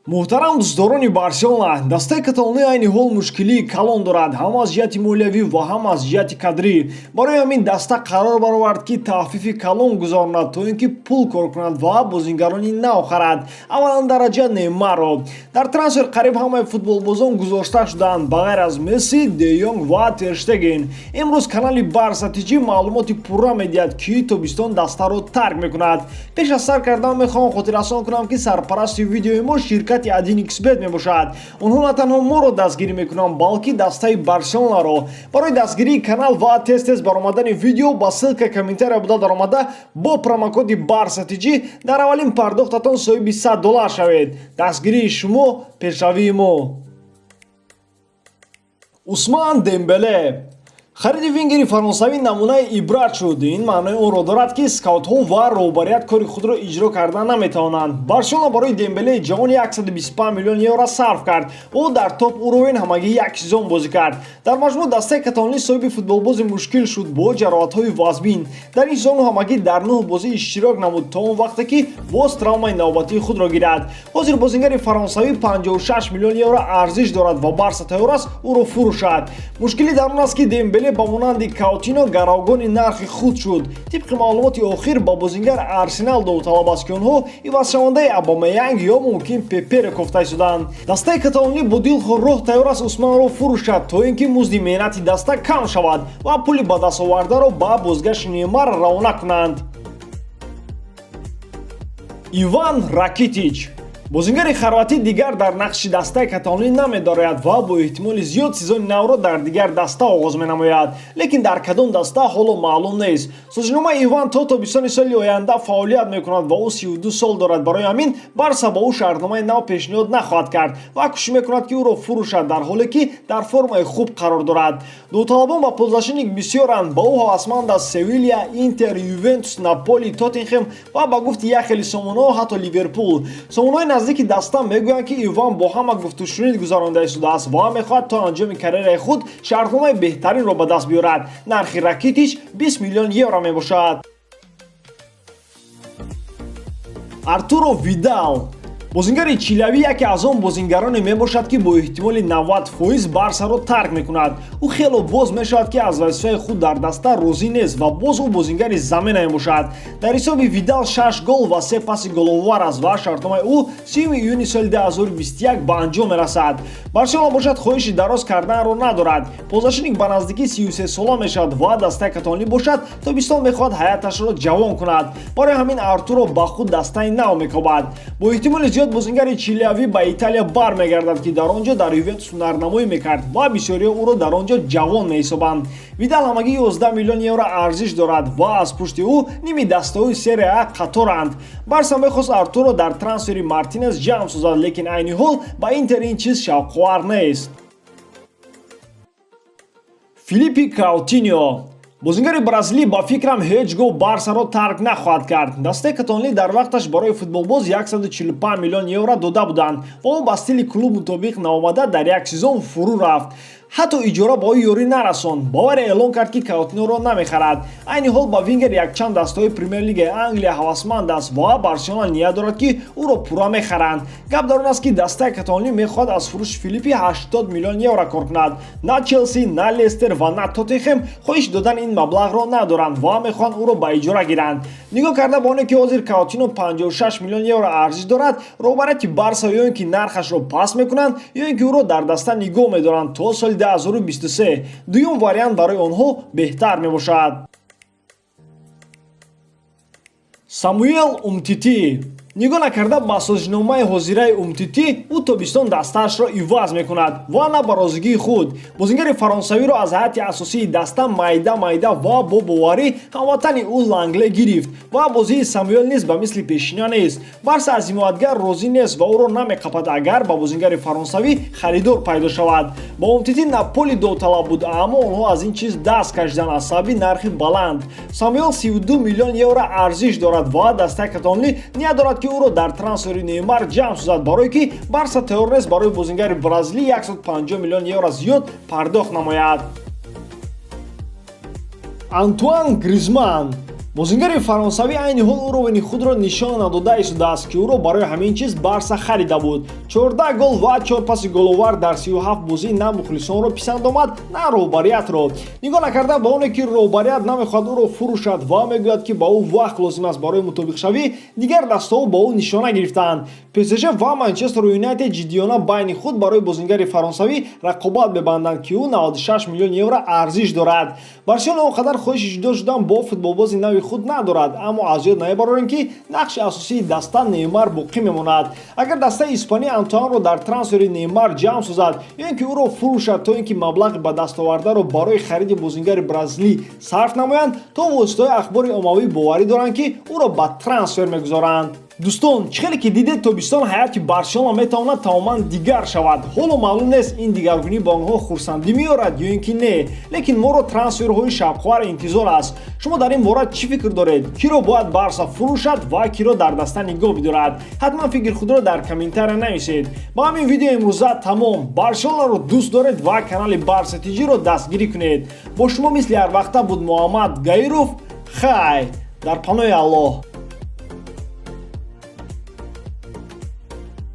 Муҳтарам дӯстдорони Барселона, дастаи каталонӣ айни ҳол мушкилии калон дорад, ҳам аз ҷиҳати молиявӣ ва ҳам аз ҷиҳати кадрӣ. Барои ҳамин даста қарор баровард, ки таҳфифи калон гузаронад, то ин ки пул кор кунад ва бозингарони нав харад. Аввалан дараҷа Неймарро. Дар трансфер қариб ҳамаи футболбозон гузошта шуданд, ба ғайр аз Месси, Де Йонг ва Терштеген. Имрӯз канали Барса Тҷ маълумоти пурра медиҳад, ки тобистон дастаро тарк мекунад. Пеш аз сар кардан мехоҳам хотиррасон кунам, ки сарпарасти видеои мо ширкати 1xBet мебошад. Онҳо на танҳо моро дастгирӣ мекунанд, балки дастаи Барселонаро. Барои дастгирии канал ва тез-тез баромадани видео ба ссылка комментария буда даромада, бо промокоди Барса Тҷ дар аввалин пардохтатон соҳиби 100 доллар шавед. Дастгирии шумо — пешравии мо. Усман Дембеле. Хариди вингери фаронсавӣ намунаи ибрат шуд. Ин маънои онро дорад, ки скаутҳо ва роҳбарият кори худро иҷро карда наметавонанд. Барселона барои Дембелеи ҷавон 125 миллион евро сарф кард. Ӯ дар топ уровень ҳамагӣ як сезон бозӣ кард. Дар маҷмӯъ дастаи каталонӣ соҳиби футболбози мушкил шуд бо ҷароҳатҳои вазмин. Дар ин сезон ӯ ҳамагӣ дар нӯҳ бозӣ иштирок намуд, то он вақте ки боз травмаи навбатии худро гирад. Ҳозир бозингари фаронсавӣ 56 миллион евро арзиш дорад ва Барса тайёр аст ӯро фурӯшад. Мушкилӣ дар он аст, ки Дембеле ба монанди Каутино гаравгони нархи худ шуд. Тибқи маълумоти охир, ба бозингар Арсенал довталаб аст, ки онҳо ивазшавандаи Абамаянг ё мумкин Пеперо кофта истоданд. Дастаи каталонӣ бо дилхоҳ роҳ тайёр аст Усманро фурӯшад, то ин ки музди меҳнати даста кам шавад ва пули ба дастовардаро ба бозгашти Неймар равона кунанд. Иван Ракитич. Бозингари хорватӣ дигар дар нақши дастаи каталонӣ намедорад ва бо эҳтимоли зиёд сезони навро дар дигар даста оғоз менамояд, лекин дар кадом даста ҳоло маълум нест. Созишномаи Иван то тобистони соли оянда фаъолият мекунад ва ӯ 32 сол дорад. Барои ҳамин Барса ба ӯ шартномаи нав пешниҳод нахоҳад кард ва кӯшиш мекунад, ки ӯро фурӯшад, дар ҳоле ки дар формаи хуб қарор дорад. Довталабон ба полузащитник бисёранд. Ба ӯ ҳавасманд аст Севилия, Интер, Ювентус, Наполи, Тоттенхем ва, ба гуфти як хели сомонаҳо, ҳатто Ливерпул. Сомонаҳои наздики даста мегӯянд, ки Иван бо ҳама гуфтушунид гузаронда истодааст ва мехоҳад то анҷоми карьераи худ шартномаи беҳтаринро ба даст биёрад. Нархи Ракитич 20 миллион евро мебошад. Артуро Видал. Бозингари чилавӣ яке аз он бозингароне мебошад, ки бо эҳтимоли 90% Барсаро тарк мекунад. Ӯ хело боз мешавад, ки аз вазифаи худ дар даста розӣ нест ва боз ӯ бозингари замена мебошад. Дар ҳисоби Видал шаш гол ва се паси головар аст ва шартномаи ӯ 30 июни соли 2021 ба анҷом мерасад. Барселона бошад, хоҳиши дароз карданро надорад. Полузащитник ба наздикӣ 33 сола мешавад ва дастаи каталонӣ бошад, тобистон мехоҳад ҳайаташро ҷавон кунад. Барои ҳамин Артуро ба худ дастаи нав мекобад. Бо эҳтимоли зиёд бозингари чилиявӣ ба Италия бармегардад, ки дар он ҷо дар Ювентус ҳунарнамоӣ мекард ва бисёриҳо ӯро дар он ҷо ҷавон меҳисобанд. Видал ҳамагӣ 11 миллион евро арзиш дорад ва аз пушти ӯ ними дастаҳои Серия А қаторанд. Барса мехост Артуро дар трансфери Мартинес ҷамъ созад, лекин айни ҳол ба Интер ин чиз шавқовар нест. Филиппи Каутинио. Бозингари бразилӣ, ба фикрам, ҳеҷ гоҳ Барсаро тарк нахоҳад кард. Дастаи каталонӣ дар вақташ барои футболбоз 145 миллион евро дода буданд ва ӯ ба стили клуб мутобиқ наомада, дар як сезон фурӯ рафт. Ҳатто иҷора ба ӯ ёрӣ нарасонд. Бавария эълон кард, ки Каутиноро намехарад. Айни ҳол ба вингер якчанд дастаҳои Премер-лигаи Англия ҳавасманд аст ва Барселона ният дорад, ки ӯро пурра мехаранд. Гап дар он аст, ки дастаи каталонӣ мехоҳад аз фурӯши Филиппи 80 миллион евро кор кунад. На Челси, на Лестер ва на Тоттенхем хоҳиш додани ин маблағро надоранд ва мехоҳанд ӯро ба иҷора гиранд. Нигоҳ карда ба оне ки ҳозир Каутино 56 миллион евро арзиш дорад, роҳбарияти Барса ё ин ки нархашро паст мекунанд, ё ин ки ӯро дар даста нигоҳ медоранд то соли 2023. Дуюм вариант барои онҳо беҳтар мебошад. Самуэл Умтити. Нигоҳ накарда ба созишномаи ҳозираи Умтити, ӯ тобистон дастаашро иваз мекунад ва на ба розигии худ. Бозингари фаронсавиро аз ҳайати асосии даста майда майда ва бо боварӣ ҳамватани ӯ Лангле гирифт ва бозии Самуэл низ ба мисли пешина нест. Барса аз ҳимоятгар розӣ нест ва ӯро намеқапад, агар ба бозингари фаронсавӣ харидор пайдо шавад. Ба Умтити Наполи довталаб буд, аммо онҳо аз ин чиз даст кашиданд аз сабаби нархи баланд. Самуэл 32 миллион евро арзиш дорад ва дастаи каталонӣ ният дорад, ки ӯро дар трансфери Неймар ҷамъ созад, барое ки Барса тайёр нест барои бозингари бразилӣ 150 миллион евро зиёд пардохт намояд. Антуан Гризман. Бозингари фаронсавӣ айни ҳол уровени худро нишон надода истодааст, ки ӯро барои ҳамин чиз Барса харида буд. 14 гол ва 4 паси головар дар 37 бозӣ на мухлисонро писанд омад, на роҳбариятро. Нигоҳ накарда ба оне ки роҳбарият намехоҳад ӯро фурӯшад ва мегӯяд, ки ба ӯ вақт лозим аст барои мутобиқшавӣ, дигар дастаҳо ба ӯ нишона гирифтаанд. ПСЖ ва Манчестер Юнайтед ҷиддиёна байни худ барои бозингари фаронсавӣ рақобат мебанданд, ки ӯ 96 миллион евро арзиш дорад. Барселона он қадар хоҳиши ҷудо шудан бо футболбози нави худ надорад, аммо аз ёд намебарорем, ки нақши асосии даста Неймар боқӣ мемонад. Агар дастаи испанӣ Антуанро дар трансфери Неймар ҷамъ созад ё ин ки ӯро фурӯшад, то ин ки маблағи ба дастовардаро барои хариди бозингари бразилӣ сарф намоянд, то воситаҳои ахбори оммавӣ боварӣ доранд, ки ӯро ба трансфер мегузоранд. Дӯстон, чӣ хеле ки дидед, тобистон ҳайати Барселона метавонад тамоман дигар шавад. Ҳоло маълум нест, ин дигаргунӣ ба онҳо хурсандӣ меорад ё ин ки не, лекин моро трансферҳои шавқовар интизор аст. Шумо дар ин бора чӣ фикр доред? Киро бояд Барса фурӯшад ва киро дар даста нигоҳ бидорад? Ҳатман фикри худро дар комментария нависед. Ба ҳамин видео имрӯза тамом. Барселонаро дӯст доред ва канали Барса ТЖро дастгирӣ кунед. Бо шумо мисли ҳарвақта буд Муҳаммад Гаиров. Хай, дар паноҳи Аллоҳ.